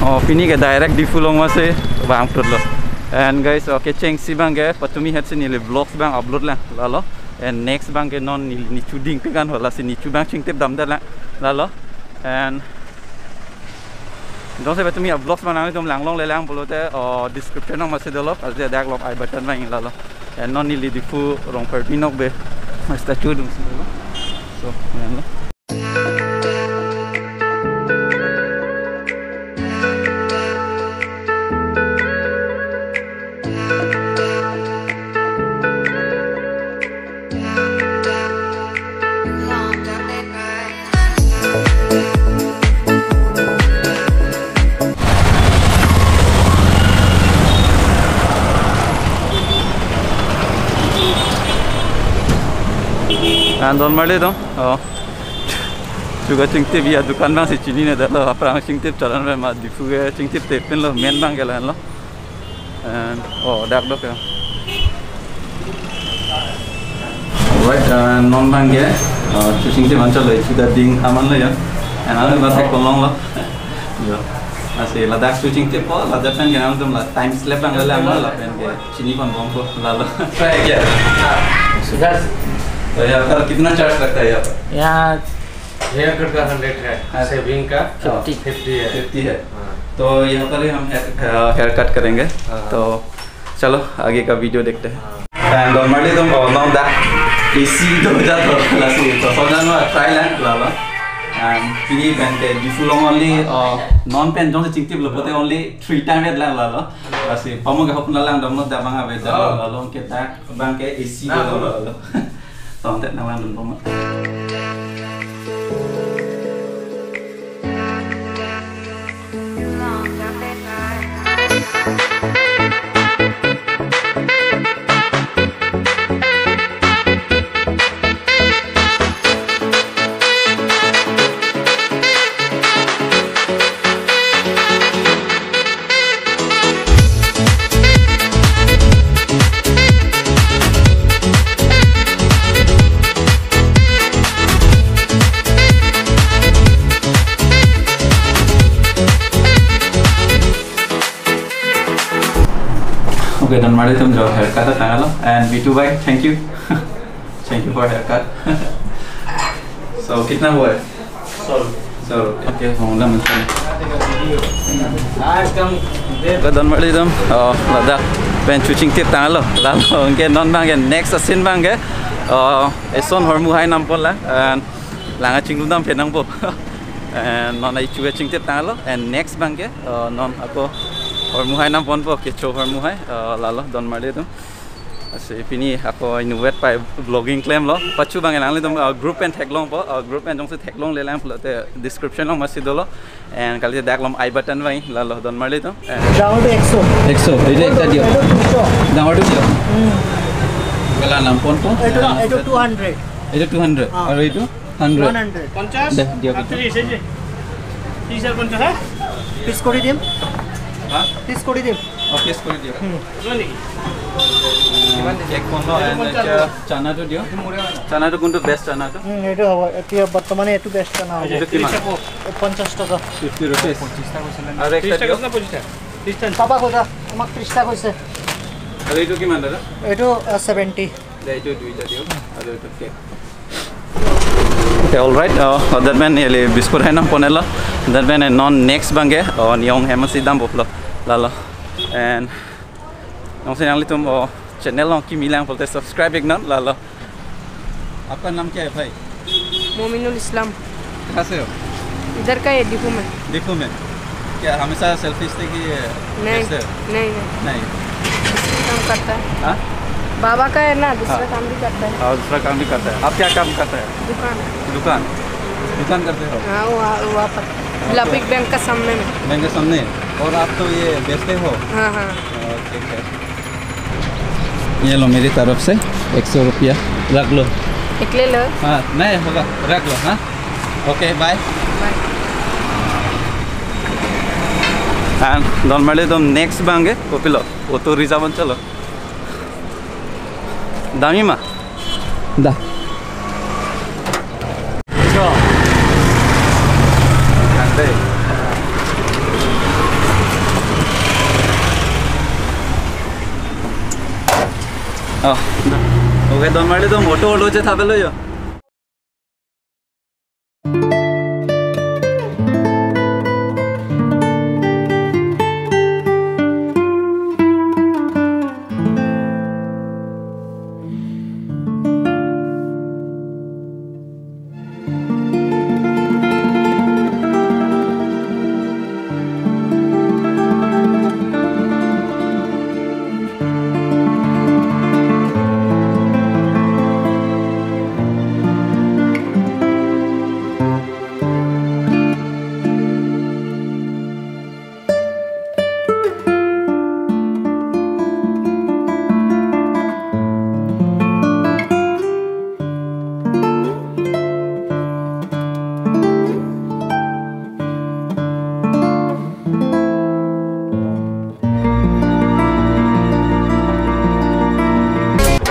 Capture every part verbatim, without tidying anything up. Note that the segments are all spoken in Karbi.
Oh, pini ke direct Diphu along masi vangtutlo. And guys, okay, chengsi abang ke patumi het si neli vlogs abang upload lang lalo. And next abang ke non neli nichu dingpik an ho, lasi nichu abang chingtip damdet lang lalo. And jongsi patumi a-vlogs abang nanglitum langlongle lang pulote, oh, description along masi dolo, lasi dak along I button abang lalo. And non neli Diphu Rongpharpi Nokbe statue adungsi dolo. So, yan lo. An don marli dong. Oh. Chuga chingtip ya dukan abang si chinine detlo, aphrang chingtip chalan ma Diphu ke chingtip tepinlo, main abang ke lahenlo. And, oh, dak dok ya. Alright, uh, non abang ke, uh, chuchingtip anchot lo, chuda ding aman lo ya. And anu ba thek kolong lo. Yo. Lasi ladak chuchingtip po, ladak pen ke nangtum la time slab abang le lang lo, lapen ke chini pon bompo lalo. Try again. सुधा, तो यहाँ पर कितना चार्ज लगता है यहाँ पर? यहाँ hair cut का हंड्रेड है, हाँ। शेविंग का हाँ। फिफ्टी। फिफ्टी है। फिफ्टी है। हाँ। तो यहाँ पर ही हम हेयर, हेयर कट करेंगे। हाँ। तो चलो, आगे का वीडियो देखते हैं। हाँ। And don marli dong, oh, non dak A C do jat lo, lasi to so jan ma try lang lalo. And pini pen ke Diphu along only, oh, non pen jongsi chingtip lo pulote only three time et lang lalo. Lasi pamo ke hop na lang dong lo, dak abang ave jat lo, oh, lalo ke dak abang ke A C do lo lalo. Tong tet nang lang dong pamo. Okay, don marli tum jo haircut tanglo. And Bitu bhai, thank you. Thank you for haircut. So, कितना हुआ है? सौ रुपये। सौ रुपये। Okay, hong dam. आज कम दे। Okay, don marli tum, oh, ladak pen chuchingtip tanglo. Lalo, okay, non abang ke next a-scene abang ke, oh, eson hormu hai nam pon la, and langa chinglu dam phenang po. And non ai chu chingtip tanglo, and next abang ke, uh, non ako hormu hai nam ponpo, kecho hormu hai, uh, lalo don marli tum. Lasi pini ako inutvet pai vlogging klemlo. Pachu abang nangli tum, uh, group pen theklongpo, uh, group pen jongsi theklongle lang pulote description along masi dolo. And kali dak along I button abang lalo don marli tum. And ডাঙৰটো একশ। একশ, এইটো একটা দিয়ক। এইটো দুশ। ডাঙৰটো দিয়ক। উম। কেলা নাম কোনটো? এইটো, এইটো টু হাণ্ড্ৰেড। এইটো টু হাণ্ড্ৰেড। অ। আৰু এইটো? হাণ্ড্ৰেড। One hundred. পঞ্চাশ? দে, দিয়ক। আঠত্ৰিশ, এই যে। ত্ৰিশ আৰু পঞ্চাশ, হা? পিচ কৰি দিম। হা? পিচ কৰি দিম। অ, পিচ কৰি দিয়ক। হুম। লয় নেকি? উম, কেক কোনটো? এইটো পঞ্চাশ। এতিয়া চানাটো দিয়ক। এইটো মোৰে হয় ন? চানাটো কোনটো বেষ্ট চানাটো? উম, এইটো হ'ব। এতিয়া বৰ্তমানে এইটো বেষ্ট চানা হ'ব। এইটো কিমান? ত্ৰিশ টকা। পঞ্চাশ টকা। Fifty rupees. পঁচিশটা কৈছিলে ন? আৰু একটা ত্ৰিশটা দিয়ক। কৈছিলে, পঁচিশটা? ত্ৰিশটা। পাপা কৈছা? আমাক ত্ৰিশটা কৈছে। আৰু এইটো কিমান দাদা? এইটো, আ, ছেভেণ্টি। দে, এইটো দুইটা দিয়ক। আৰু এইটো cake. Okay, all right. Oh, that man neli biscuit hai nam ponlo. That man non next abang ke, oh, neong hem si dam boplo. Lalo. And nong si nanglitum, oh, channel along kimi lang pulote subscribe ik non lalo. आपका नाम क्या है भाई? मोमिनुल इस्लाम। कहाँ से हो? इधर का है, दीफू में। दीफू में। क्या हमेशा सेल्फी स्टिक ही नहीं, बेचते हो? नहीं, नहीं। नहीं। दूसरा काम करता है। हाँ? बाबा का है ना, दूसरा हाँ। काम भी करता है। हाँ, दूसरा काम भी करता है। आप क्या काम करता है? दुकान। दुकान? दुकान करते हो? हाँ, वहाँ, वहाँ पर। अच्छा। लपिक बैंक का सामने में। बैंक के सामने? और आप तो ये बेचते हो? हाँ, हाँ। हाँ, ठीक है। ये लो मेरी तरफ से एक सौ रुपया, रख लो। एकले लो। हाँ, नहीं होगा, रख लो, हाँ। Okay, bye. Bye. And don marli dong, next abang ke kopilo, auto reserve an chalo. Dami ma? Da. Ante. Oh, okay, Donmarli atum auto auto chetha pelo yo.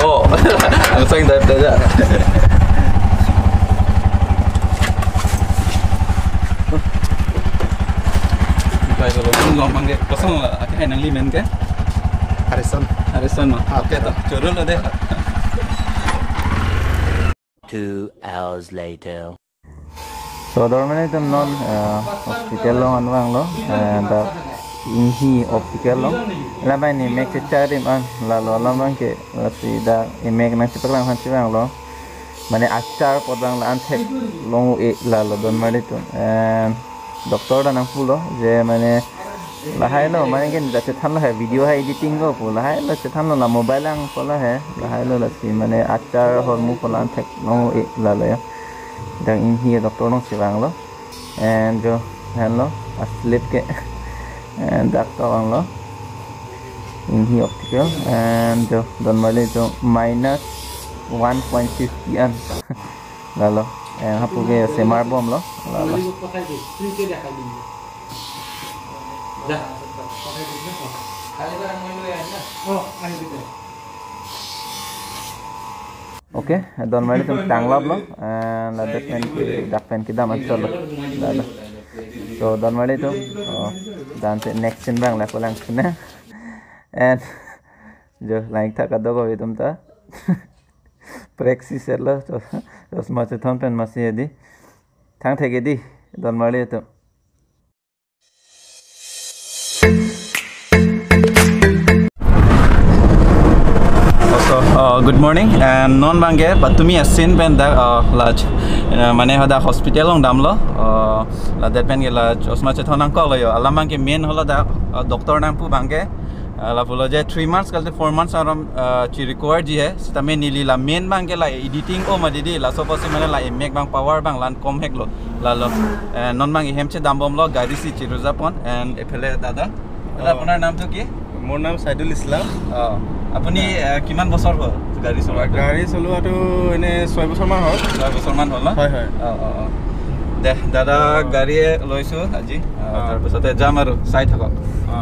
Oh, langsung dive saja. Guys, kalau pun ngomong ke, kosong lah, akhirnya nangli men ke? Harrison. Harrison mah. Ah, oke, oke. Toh, turun lah deh. Two hours later. So, Donmarli atum non, eh, hospital along an vanglo, eh, dak Inghi Optical along. Labang ne mek checharim an, lalo labang ke, lasi dak emek nangchepaklangphan si vanglo. Mane achar apot vang la-an theklong-e lalo Donmarli atum. And doctor ta nangpulo, je mane lahai lo, mane ke ne ta chethanlo he, video hai editing lo pu, lahai lo chethanlo, la mobile lang pu lahai, lahai lo, lasi mane achar ahormu pu la-an theklong-e lalo ya. Dak Inghi doctor along si vanglo. And jo, lahenlo, aslip ke. And dak ta vanglo. Inghi Optical. And jo, Donmarli atum minus one point fifty an. Lalo, eh, hapu ke semar bomlo. Lalo. Okay, Donmarli atum tanglaplo. Eh, ladak pen ke, dak pen kedam an solo. Lalo. So, Donmarli atum, oh, dan te next scene abang lapu lang sina. And jo, langtha kadokave atum ta. Praxis lo, so, so, chosma chethon pen masi hedi. Thangthek hedi, Donmarli atum. So, uh, good morning, and non abang ke patumi a-scene pen dak, uh, la, uh, mane hadak hospital along damlo, uh, ladak pen ke la chosma chethon nangkoklo yo, alam abang ke main holo dak, uh, doctor nangpu abang ke, uh, lapulo je three months kalite four months aram, uh, chi-recover ji he, sitame neli la main abang ke la editing o ma didi, laso apotsi mane la emek abang power abang la-an kom heklo, lalo, eh, non abang ehem chedam bomlo, gari si chiruja pon, and ephele dada. দাদা, অ। আপোনাৰ নামটো কি? মোৰ নাম চাইদুল ইছলাম। অ। আপুনি, অ। এ, কিমান বছৰ হ'ল গাড়ী চলোৱাটো? গাড়ী চলোৱাটো এনে ছয় বছৰমান হ'ল। ছয় বছৰমান হ'ল ন? হয়, হয়। অ, অ, অ। দে, দাদা অ। গাড়ীয়ে লৈছো আজি। অ, অ। তাৰপিছতে যাম আৰু, চাই থাকক। অ।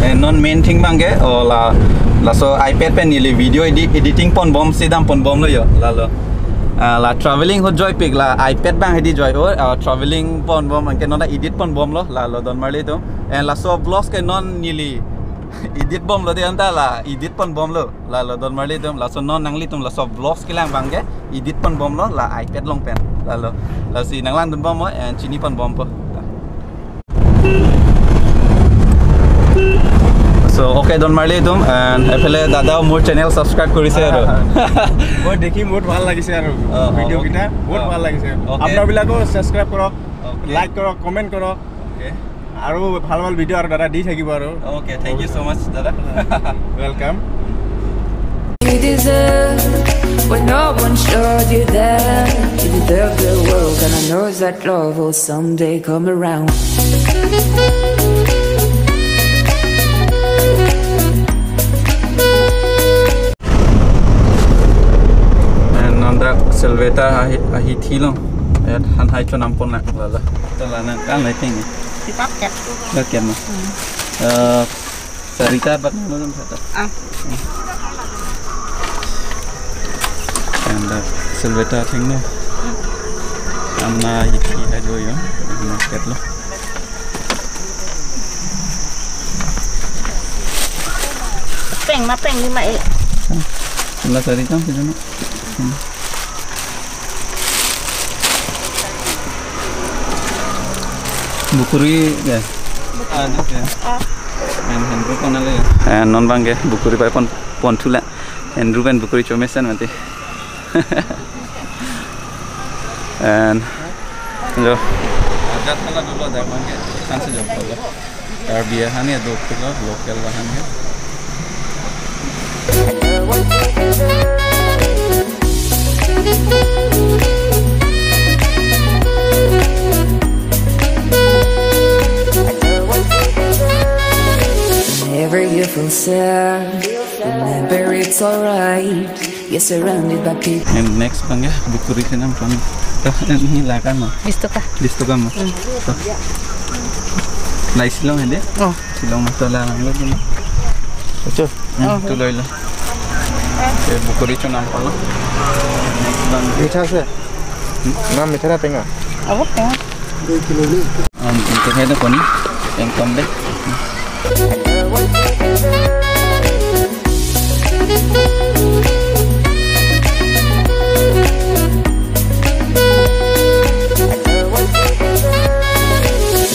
Eh, non main thing abang ke, oh, la, laso iPad pen neli video edit, editing pon bom si dam pon bomlo yo, lalo. Ah, la traveling ho joipik la iPad abang hedi joi o, ah, traveling pon bom anke non ta edit pon bomlo, lalo Donmarli atum. Eh, laso vlogs ke non neli edit bomlo de anta la, edit pon bomlo. Lalo Donmarli atum, laso non nanglitum laso vlogs kelang abang ke edit pon bomlo la iPad along pen. Lalo, lasi nanglang dun bom mo, eh, chini pon bompo. So, okay, Donmarli atum, and ephele dada মোৰ channel subscribe কৰিছে আৰু। মই দেখি বহুত ভাল লাগিছে আৰু অ, অ, ভিডিঅ' কেইটা বহুত অ। ভাল লাগিছে। Okay। আপোনালোকেও ছাবস্ক্ৰাইব কৰক, okay। লাইক কৰক, কমেণ্ট কৰক। Okay। আৰু ভাল ভাল ভিডিঅ' আৰু দাদা দি থাকিব আৰু। Okay, thank you so much, দাদা। Welcome। You deserve what no one showed you there. You deserve the world, and I know that love will someday come around. And non dak Silveta ahi, ahi thilong. Ayat han hai chonam pon nak lala. Lala nang kan lai ting. Kitab ket. Dak ket ma. Hmm. Eh, Sarita bak nang nang kata. Ah. And uh, Silveta thing no. Amna iki hai do yo. Market lo. Peng ma peng ni ma e. Amna Sarita sih no. Hmm. Bukuri ya. Ah, ya. Ah. And Hendru pon ale ya. And non bang ke Bukuri pai pon pon thula. Hendru pen Bukuri chomesen mati. And hello. Ajat kala dulu ada bang ke. Kan sejak dulu. Karbi ahan ya dopik lo, local ahan ya. Whenever you feel sad, remember it's alright. You're surrounded by people. And next bang ya, Bukuri ke nam pon. Toh, ini lakan ma. Listo ka? Listo ka ma. Hmm. Toh. Lai Shillong hede? Oh. Shillong ma toh lalang lo dun. Betul. Hmm, oh. Tu lo lo. Eh, Bukuri chonam pon lo. Next bang. মিঠা আছে? Hmm? না, মিঠা না টেঙা? Abo টেঙা. দুই কিলো নি? Um, itu saya tu pon. Yang kom deh.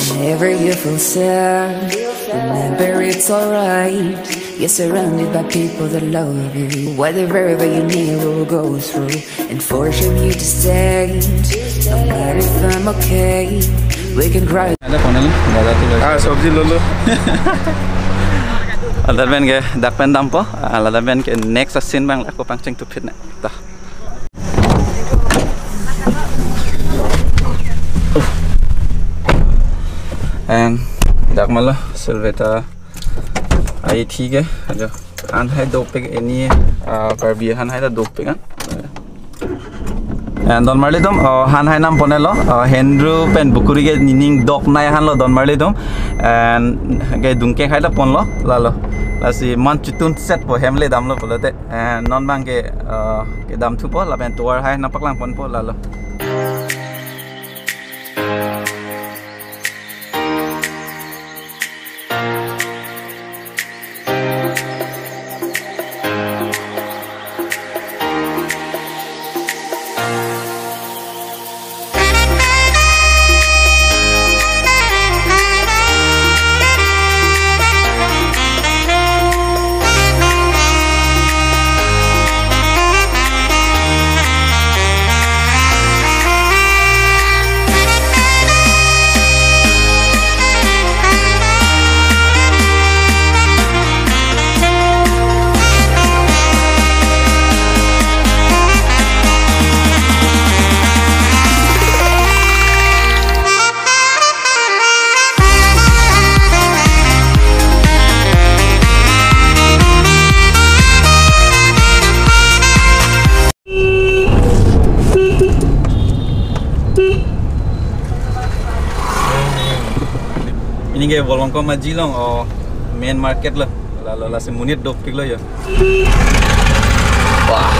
Whenever you feel sad, remember it's alright. You're surrounded by people that love you. Whether wherever you need, we'll go through. And fortune you to stay. No matter if I'm okay, we can cry. Ada panel, ada tu. Ah, sabji lolo. Ada pen ke, dak pen dampo. Ada pen ke next scene bang, ako pangcheng tupit na. Tah. And dak malo, Silveta. Ai thik hai, ajo. Han hai dopik ini, ah, Karbi han hai ta dopik kan. And don marli dum, oh, han hai nam pon lo, oh, Hendru pen Bukuri ke nining dok nai han lo don marli dum. And ke dungkek hai ta pon lo, lalo. Lasi man chutun set po hem le damlo pulote. And non bang ke, oh, ke dam thupo, lapen tovar hai nangpaklang ponpo lalo. Ini ke bolong ko maji long, oh, main market lo. Lalo lasi monit dopik lo ya. Wah.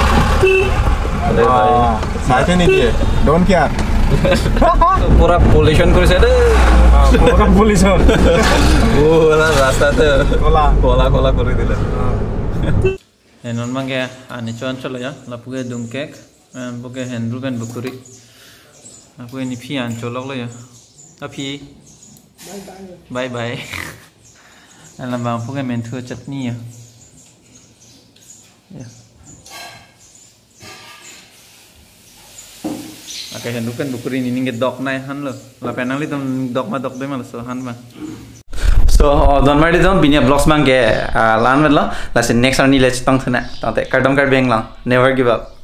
Wah, saja nih dia. Don't care. Pura pollution kori se de. Ah, pura pollution. Bola rasta tu. Bola. Bola, bola kori dilo. Ah. Eh, non bang ke ani chon cholo ya, lapu ke dungkek, eh, lapu ke Hendru pen Bukuri. Lapu ke nephi an cholok lo ya. Aphi. Bye bye. Bye bye. Alam bang lapu ke menthu chutney ya. Ya. Oke, Hendru pen Bukuri nining ke dok nai han lo. Lapen nanglitum dok ma dok de ma laso han ma. So, oh, don marli dum, pini vlogs bang ke, ah, la-an vet lo. Lasi next arni le chetong thu na. Tangte kardom Karbi Anglong. Never give up.